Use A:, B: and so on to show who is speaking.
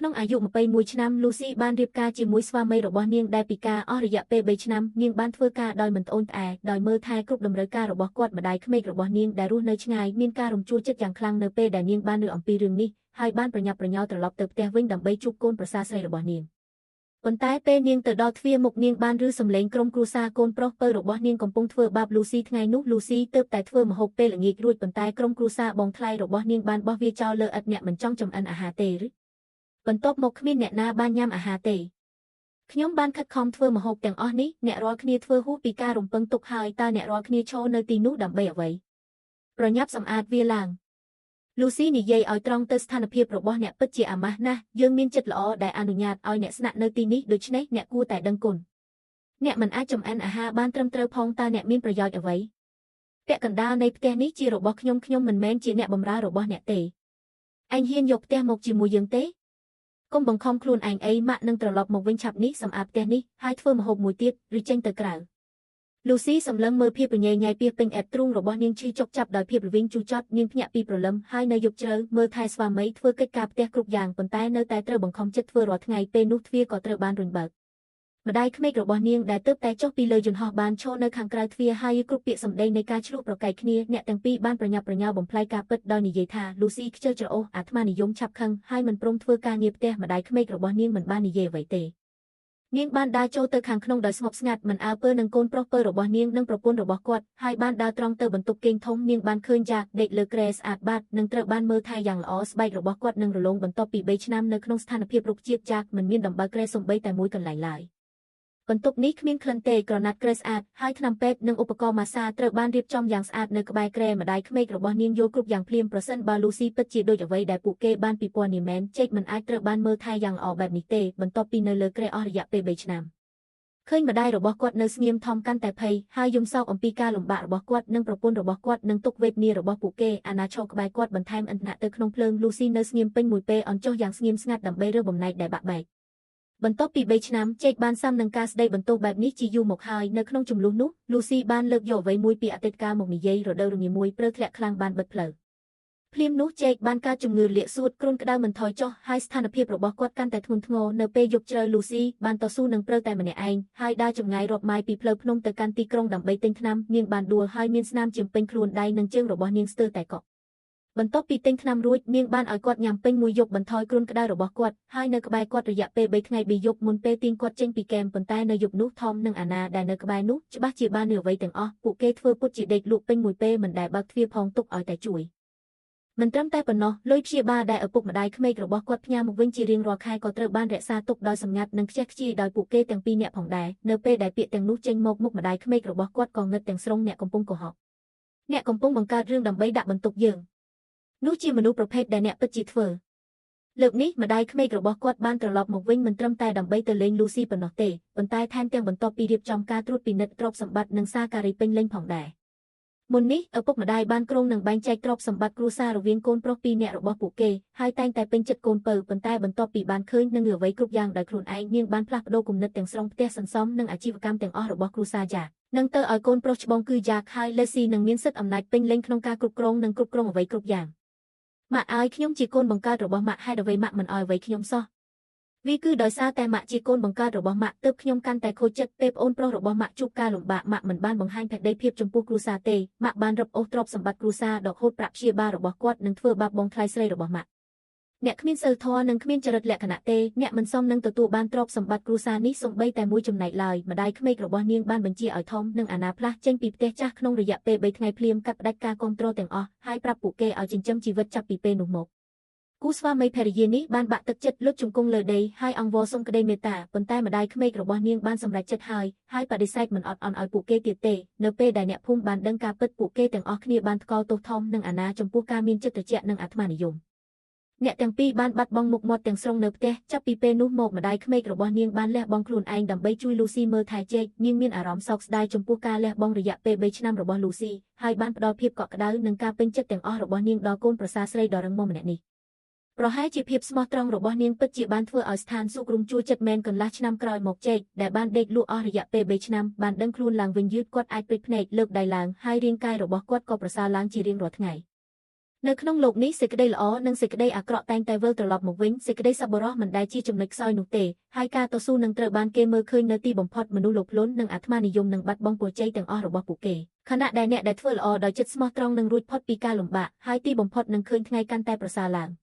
A: ក្នុងអាយុ21ឆ្នាំលូស៊ីបានរៀបការជាមួយស្វាមីរបស់នាងដែលពិការអស់រយៈពេល3ឆ្នាំនាងបានធ្វើការដោយមិនត្អូញត្អែដោយមើលថែគ្រប់តម្រូវការរបស់គាត់ម្ដាយក្មេករបស់នាងដែលរស់នៅឆ្ងាយមានការរំជួលចិត្តយ៉ាងខ្លាំងនៅពេលដែលនាងបានឮអំពីរឿងនេះហើយបានប្រញាប់ប្រញាល់ត្រឡប់ទៅផ្ទះវិញដើម្បីជួបកូនប្រសាស្រីរបស់នាងប៉ុន្តែពេលនាងទៅដល់ទ្វារមុខនាងបានឮសំឡេងក្រុមគ្រួសារកូនប្រុសពៅរបស់នាងកំពុងធ្វើបាបលូស៊ីថ្ងៃនោះលូស៊ីទើបតែធ្វើម្ហូបពេលល្ងាចរួចប៉ុន្តែក្រុមគ្រួសារបងថ្លៃរបស់នាងបានបោះវាចោលលើឥដ្ឋអ្នកមិនចង់ចម្អិនអាហារទេឬបន្ទាប់មកគ្មានអ្នកណាបានញ៉ាំអាហារទេខ្ញុំបានខិតខំធ្វើម្ហូបទាំងអស់នេះអ្នករាល់គ្នាធ្វើហួសពីការរំពឹងទុកហើយតើអ្នករាល់គ្នាឈរនៅទីនោះដើម្បីអ្វីប្រញាប់សម្អាតវាឡើងលូស៊ីនិយាយឲ្យត្រង់ទៅស្ថានភាពរបស់អ្នកពិតជាអាម៉ាស់ណាស់យើងមានចិត្តល្អដែលអនុញ្ញាតឲ្យអ្នកស្នាក់នៅទីនេះដូច្នេះអ្នកគួរតែដឹងគុណអ្នកមិនអាចចម្អិនអាហារបានត្រឹមត្រូវផងតើអ្នកមានប្រយោជន៍អ្វីពាក់កណ្ដាលនៃផ្ទះនេះជារបស់ខ្ញុំខ្ញុំមិនមែនជាអ្នកបម្រើរបស់អ្នកទេឯងហ៊ានយកផ្ទះមកជាមួយយើងទេកុំបង្ខំខ្លួនឯងអីម៉ាក់នឹងត្រឡប់មកវិញឆាប់នេះសម្អាតផ្ទះនេះហើយធ្វើម្ហូបមួយទៀតឬចេញទៅក្រៅលូស៊ីសម្លឹងមើលភាពរញ៉េញ៉ៃពីពេញអែបទ្រូងរបស់នាងឈឺចុកចាប់ដោយភាពរវិញជូរចត់នាងភ្ញាក់ពីព្រលឹមហើយនៅយប់ជ្រៅមើលថែស្វាមីធ្វើកិច្ចការផ្ទះគ្រប់យ៉ាងប៉ុន្តែនៅតែត្រូវបង្ខំចិត្តធ្វើរាល់ថ្ងៃពេលនោះទ្វារក៏ត្រូវបានរុញបើកម្ដាយក្មេករបស់នាងដែលទើបតែចុះពីលើយន្តហោះបានឈរនៅខាងក្រៅទ្វារហើយគ្រប់ពាក្យសម្ដីនៃការឆ្លោះប្រកែកគ្នាអ្នកទាំងពីរបានប្រញាប់ប្រញាល់បំផ្លាញការពិតដោយនិយាយថាលូស៊ីខ្ជិលច្រអូសអាត្មានិយមឆាប់ខឹងហើយមិនព្រមធ្វើការងារផ្ទះម្ដាយក្មេករបស់នាងមិនបាននិយាយអ្វីទេនាងបានដើរចូលទៅខាងក្នុងដោយស្ងប់ស្ងាត់មិនអើពើនឹងកូនប្រុសពៅរបស់នាងនិងប្រពន្ធរបស់គាត់ហើយបានដើរត្រង់ទៅបន្ទប់គេងធំនាងបានឃើញយ៉ាដេកលើគ្រែស្អាតបាតនិងត្រូវបានមើលថែយ៉ាងល្អស្បែករបស់គាត់នឹងរលោងបន្ទាប់ពី3ឆ្នាំនៅក្នុងស្ថានភាពរុក្ខជាតិយ៉ាមិនមានដំបៅគ្រែសូម្បីតែមួយកន្លែងឡើយបន្ទប់នេះគ្មានក្លិនទេក្រណាត់គ្រែស្អាតហើយថ្នាំពេទ្យនិងឧបករណ៍ម៉ាស្សាត្រូវបានរៀបចំយ៉ាងស្អាតនៅក្បែរគ្រែម្ដាយក្មេករបស់នាងយល់គ្រប់យ៉ាងភ្លាមប្រសិនបើលូស៊ីពិតជាដូចអ្វីដែលពួកគេបានពិពណ៌នាមែនចេកមិនអាចត្រូវបានមើលថែយ៉ាងល្អបែបនេះទេបន្ទាប់ពីនៅលើគ្រែអស់រយៈពេល3ឆ្នាំឃើញម្ដាយរបស់គាត់នៅស្ងៀមថំកាន់តែភ័យហើយយំសោកអំពីការលំបាករបស់គាត់និងប្រពន្ធរបស់គាត់និងទុក្ខវេទនារបស់ពួកគេអាណាឈរក្បែរគាត់បន្ថែមឥន្ធនៈទៅក្នុងភ្លើងលូស៊ីនៅស្ងៀមពេញមួយពេលអន់ចុះយ៉ាងស្ងៀមស្ងាត់ដើម្បីរើបំណែកដែលបាក់បែកបន្ទាប់ពី3ឆ្នាំចេកបានសាំនឹងការស្ដីបន្ទោសបែបនេះជាយូរមកហើយនៅក្នុងចំនួននោះលូស៊ីបានលើកយកអ្វីមួយពីអតីតកាលមកនិយាយរដូវរងាមួយព្រៅធ្លាក់ខ្លាំងបានបិទផ្លូវភ្លាមនោះចេកបានកើតជំងឺលាកសួតគ្រុនក្តៅមិនថយចុះហើយស្ថានភាពរបស់គាត់កាន់តែធ្ងន់ធ្ងរនៅពេលយប់ជ្រៅលូស៊ីបានតស៊ូនឹងព្រៅតែម្នាក់ឯងហើយដើរចម្ងាយរាប់ម៉ាយពីផ្លូវភ្នំទៅកាន់ទីក្រុងដើម្បីទិញថ្នាំនាងបានដួលហើយមានស្នាមជាពេញខ្លួនដៃនិងជើងរបស់នាងស្ទើរតែកក់បន្ទាប់ពីទិញថ្នាំរួចនាងបានឲ្យគាត់ញ៉ាំពេញមួយយប់បន្ថយគ្រុនក្តៅរបស់គាត់ហើយនៅក្បែរគាត់រយៈពេល3ថ្ងៃ3យប់មុនពេលទាញគាត់ចេញពីកែមប៉ុន្តែនៅយប់នោះថមនិងអាណាដែលនៅក្បែរនោះច្បាស់ជាបាននូវអ្វីទាំងអស់ពួកគេធ្វើពុតជាដេកលក់ពេញមួយពេលមិនដែលបើកទ្វារផងទុកឲ្យតែជួយមិនត្រឹមតែប៉ុណ្ណោះលុយព្យាបាលដែលឪពុកម្ដាយក្មេករបស់គាត់ផ្ញើមកវិញជារៀងរាល់ខែក៏ត្រូវបានរក្សាទុកដោយសម្ងាត់និងខ្ជះខ្ជាយដោយពួកគេទាំងពីរនាក់ផងដែរនៅពេលដែលពាក្យទាំងនោះចេញមកមុខម្ដាយក្មេករបស់គាត់ក៏ងឹតទាំងស្រុងអ្នកកំពុងកុហកអ្នកកំពុងបង្កើតរឿងដើម្បីដាក់បន្ទុកយើងនោះជាមនុស្សប្រភេទដែលអ្នកពិតជាធ្វើលើកនេះម្ដាយក្មេករបស់គាត់បានត្រឡប់មកវិញមិនត្រឹមតែដើម្បីទៅលេងលូស៊ីប៉ុណ្ណោះទេប៉ុន្តែថែមទាំងបន្ទាប់ពីរៀបចំការត្រួតពិនិត្យទ្រព្យសម្បត្តិនិងសារការីពេញលេញផងដែរមុននេះឪពុកម្ដាយបានគ្រោងនឹងបែងចែកទ្រព្យសម្បត្តិគ្រួសាររវាងកូនប្រុសពីរនាក់របស់ពួកគេហើយតែងតែពេញចិត្តកូនពៅប៉ុន្តែបន្ទាប់ពីបានឃើញនិងអ្វីគ្រប់យ៉ាងដោយខ្លួនឯងនាងបានផ្លាស់ប្ដូរគំនិតទាំងស្រុងផ្ទះសន្សំនិងអាជីវកម្មទាំងអស់របស់គ្រួសារយ៉ានឹងទៅឲ្យកូនប្រុសច្បងគឺយ៉ាហើយលេស៊ីនឹងមានសិទ្ធិអំណាចពេញលេញក្នុងការគ្រប់គ្រងនិងគ្រប់គ្រងអ្វីគ្រប់យ៉ាងម៉ាក់ឲ្យខ្ញុំជាកូនបង្កើតរបស់ម៉ាក់ហេតុអ្វីម៉ាក់មិនឲ្យអ្វីខ្ញុំសោះវាគឺដោយសារតែម៉ាក់ជាកូនបង្កើតរបស់ម៉ាក់ទើបខ្ញុំកាន់តែខូចចិត្តពេលប្អូនប្រុសរបស់ម៉ាក់ជួបការលំបាកម៉ាក់មិនបានបង្ហាញភក្តីភាពចំពោះគ្រួសារទេម៉ាក់បានរឹបអូសទ្រព្យសម្បត្តិគ្រួសារដកហូតប្រាក់ព្យាបាលរបស់គាត់និងធ្វើបាបបងថ្លៃស្រីរបស់ម៉ាក់អ្នកគ្មានសីលធម៌និងគ្មានចរិតលក្ខណៈទេអ្នកមិនសមនឹងទទួលបានទ្រព្យសម្បត្តិគ្រួសារនេះសូម្បីតែមួយចំណែកឡើយម្ដាយក្មេករបស់នាងបានបញ្ជាឲ្យថមនិងអាណាផ្លាស់ចេញពីផ្ទះចាស់ក្នុងរយៈពេល3ថ្ងៃភ្លាមកាត់ផ្ដាច់ការគាំទ្រទាំងអស់ហើយប្រាប់ពួកគេឲ្យចិញ្ចឹមជីវិតចាប់ពីពេលនោះមកគូស្វាមីភរិយានេះបានបាក់ទឹកចិត្តលុតជង្គង់លើដីហើយអង្វរសុំក្តីមេត្តាប៉ុន្តែម្ដាយក្មេករបស់នាងបានសម្រេចចិត្តហើយហើយបដិសេធមិនអត់ឱនឲ្យពួកគេទៀតទេនៅពេលដែលអ្នកភូមិបានដឹងការពិតពួកគេទាំងអស់គ្នាបានថ្កោលទោសថមនិងអាណាចំពោះការមានចិត្តត្រជាក់និងអាត្មានិយមអ្នកទាំងពីរបានបាត់បង់មុខមាត់ទាំងស្រុងនៅផ្ទះចាប់ពីពេលនោះមកម្ដាយក្មេករបស់នាងបានលះបង់ខ្លួនឯងដើម្បីជួយលូស៊ីមើលថែចេកនាងមានអារម្មណ៍សោកស្ដាយចំពោះការលះបង់រយៈពេល3ឆ្នាំរបស់លូស៊ីហើយបានផ្ដល់ភាពកក់ក្ដៅនិងការពេញចិត្តទាំងអស់របស់នាងដល់កូនប្រសាស្រីដ៏រឹងមាំម្នាក់នេះប្រហែលជាភាពស្មោះត្រង់របស់នាងពិតជាបានធ្វើឲ្យស្ថានសួគ៌រំជួលចិត្តមែនកន្លះឆ្នាំក្រោយមកចេកដែលបានដេកលក់អស់រយៈពេល3ឆ្នាំបានដឹងខ្លួនឡើងវិញយឺតគាត់អាចព្រិចភ្នែកលើកដៃឡើងហើយរាងកាយរបស់គាត់ក៏ប្រសើរឡើងជារៀងរាល់ថ្ងៃ នៅក្នុងលោកនេះសេចក្តីល្អនិងសេចក្តីអាក្រក់តែងតែវិលត្រឡប់មកវិញសេចក្តីសប្បុរសមិនដែលជាចំណុចខ្សោយនោះទេហើយការតស៊ូនឹងត្រូវបានគេមើលឃើញនៅទីបំផុតមនុស្សលោភលន់និងអាត្មានិយមនឹងបាត់បង់ពរជ័យទាំងអស់របស់ពួកគេខណៈដែលអ្នកដែលធ្វើល្អដោយចិត្តស្មោះត្រង់នឹងរួចផុតពីការលំបាកហើយទីបំផុតនឹងឃើញថ្ងៃកាន់តែប្រសើរឡើង។